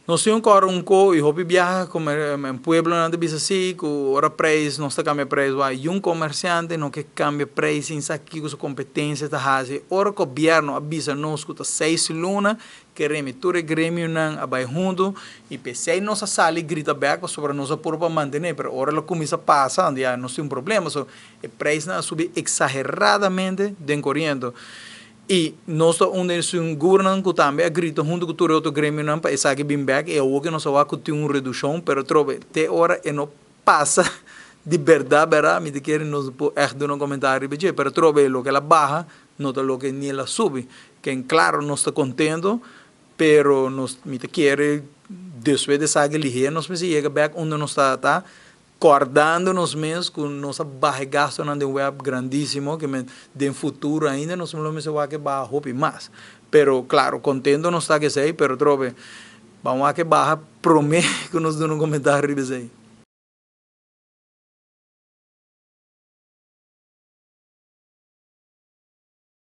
Nos tin un kòrda un ko i hopi biaha komer pueblonan ta bisa si ku ora preis nos ta kambia preis wak yun komersiante no ke kambia preis sin sa kiko su kompetensia ta hasi. Ora gobièrnu a bisa nos ku ta 6 luna ke remi tur e gremionan a bai huntu i p'esei nos a sali grita bèk pasobra nos a puru pa mantené, pero ora lo kuminsá pasa ya nos tin un problema. So e preisnan a subi eksageradamente den koriente. I nos ta un di esun gurnan ku tambe a grita huntu ku tur e otro gremionan pa esaki bin bèk i awor ku nos a wak ku tin un redukshon, pero atrobe te ora e no pasa di bèrdat bèrdat mi ta kere nos no por ègt duna un komentario riba dje, pero atrobe loke el a baha no ta loke ni el a subi. Ken klaro nos ta kontento, pero nos mi ta kere despues di esaki lihé nos mester yega bèk unda nos ta ta kòrdando nos mes ku nos a baha e gastunan den web grandísimo ke men den futuro ainda nos lo mester wak e baha hopi mas. Pero klaro kontento nos ta ku esei, pero atrobe ban wak e baha promé ku nos duna un komentario riba esei.